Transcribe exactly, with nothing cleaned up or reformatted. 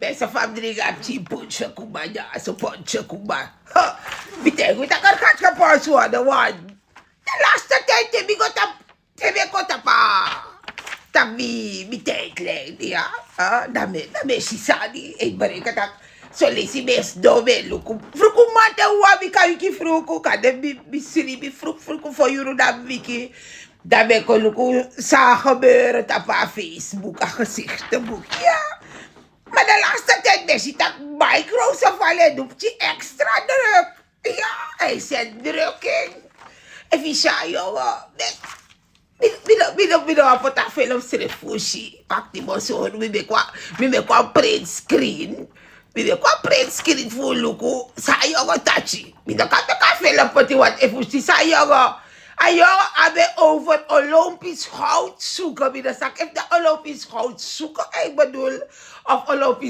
Beste famdringi a pikin punche kuma ya so punche kuma. Mi taigi wi taki a ri kati ka punche wan de wan. De laste ten te mi go tapu te mi e kon tapu a tapu mi mi taigi len ya. Dan mi e si sani e breke taki solesi mi e sidon mi e luku. Fruku man te wan mi kaiki fruku kande mi sribi fruku fruku fo yuru dan mi wiki. Dan mi e kon luku san a gebere tapu a facebook a gesikte buki ya. Ma de laste ten mi e si taki microsoft ale du pikin extra druk. Ya a e seti druk en. Efu yu si a yongo mi no wan poti a film srefi fu si pakti mosori mi meki wan print screen. Mi meki wan print screen fu luku san a yongo taki. Mi no kan meki a film poti wan efu si san a yongo a yongo a ben over olympisch goud suke mi no saki efu de olympisch goud suke en bedul of olympisch